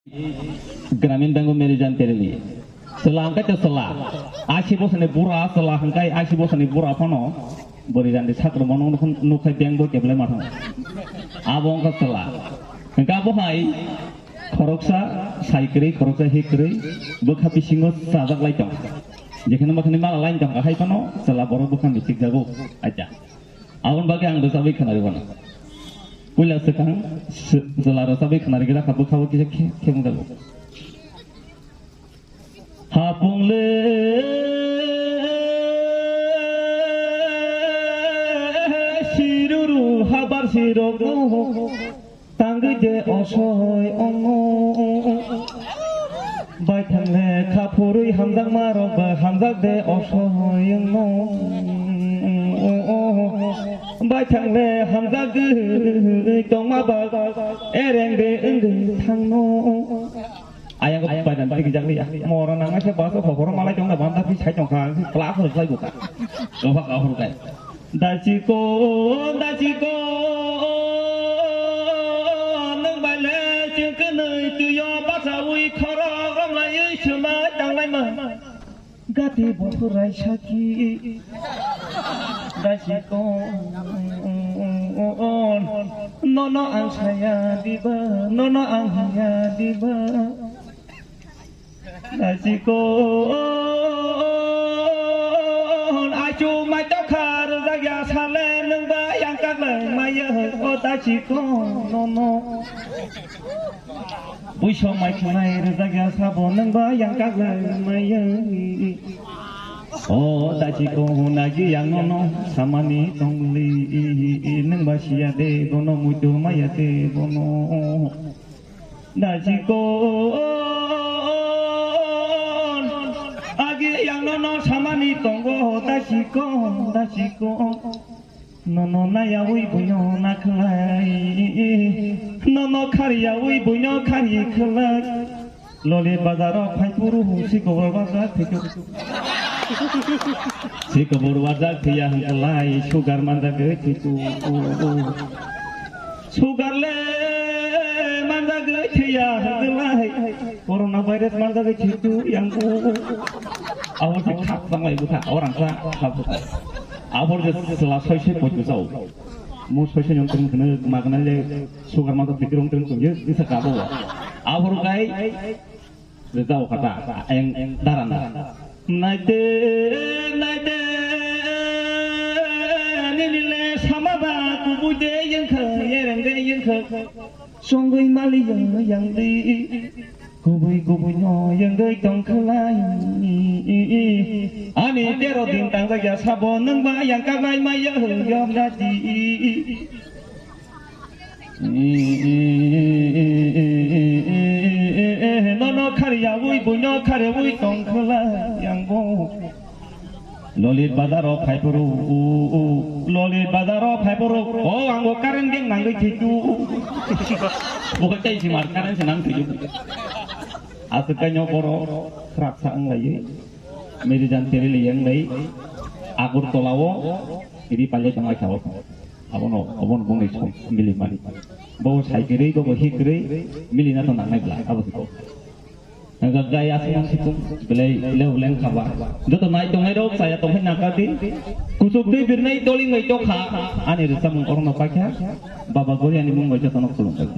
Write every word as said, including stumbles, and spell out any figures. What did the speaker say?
Gramin Bank o Mary Jan Tereli. Chwla hwnkhe to chwla. Ashi bosoni bura chwla hwnkhe ashi bosoni bura phano bwrwi jani sakrwma nukha bank bo keplai ma thango. Abo wngkha chwla. Hwnkhe abo hai khoroksa sai kwrwi, khoroksa hi kwrwi bwkha bisingo chajak lai tong. Jekheno makhani mala lai tong, ahai phano chwla borok bwkha michik jago. Acha. Aboni bagwi ang rwchabwi khwnarwi mano. Puila swkang sw-, chwla rwchabwi khwnarwi gra kha bwkha o kisa khe, khe wng jago. Hapung le siruru habar sirok no tangwi de osoi ongo. Baithang le kha phurwi hamjakma rok ba hamjak de osoi wngno. Baithang le hamjagwi tongma ba ereng de wngwi thangno. Ayang ko padan tigi jak liya. Mora nang se bas ko khoro malai tong na banda pi sai tong kha. Kla khoro sai buka. Dofa ka khoro kai. Dachiko, dachiko, nwng bai le chwng kwnwi twi o bachaui khorok romlaiwi swmai tanglaima. Gati bophurai saki. Dachiko, nono ang saya diba, nono ang haya diba. Dachikon, achuk mai tokha rwjak ya sale nwng ba yang kaklai maya o dachikon nono. Buisok mai khwnai rwjak ya sabo nwng ba yang kaklai maya. O dachikon agi yang nono samani tongli nwng ba siya de bono muitu maya de bono. Dachikon, agi yang nono samani tongo, dachikon, dachikon. Nono nayawi buino nakhlai, nono khariyawi buino khari khlai. Loli bazaro phai puru husi kobor bazar thikyo. Si kobor bazar thiya hangkalai, sugar manjagwi thitu. Sugar le manjagwi thiya hwnkhe lai, corona virus manjagwi thitu yang o. Abo se khap tanglai bwkha, orang sa khap bwkha. Abo je sela soi se poi bwsao. Mo soi se nyong tring khne magna le sugar manjak thiti rong tring tong je disa ka bo. Abo kai Rwjak kha ta, eng, eng, daran, daran. Naite, naite, nini le sama ba kubui de yengkha, yereng de yengkha. Songwi mali yang, yang de, kubui, kubui no yengwi tong khlai. Ani tero din tangjak ya sabo nwng ba yang kaklai ma ya yom dati. Nono khariyawi buino khariyawi tongkhlai yang bo. Lolit bazaro phaiphuru, Lolit bazaro phaiphuru. O, ang bo current gang nangwi thwitu. Bo tei si mar current se nang thwitu. Aswk kainw borok khrak sa wnglaiwi. Merijan Tereli yang lai Agartala o iri palai tonglai sao. Abono, abono bongni song mili mani. Bo sai kwrwi, bo bo hi kwrwi, mili na to nangnai bla, abo siko. Nang gai aswk nang sikung, belai leo leng khaba. Joto nai tongnai rok, saya tongphai nangkha di. Kusuk twi birnai toling bai tokha, ani rwchapmung orono paikha, Baba Goriani mung bai jotono khulumbai.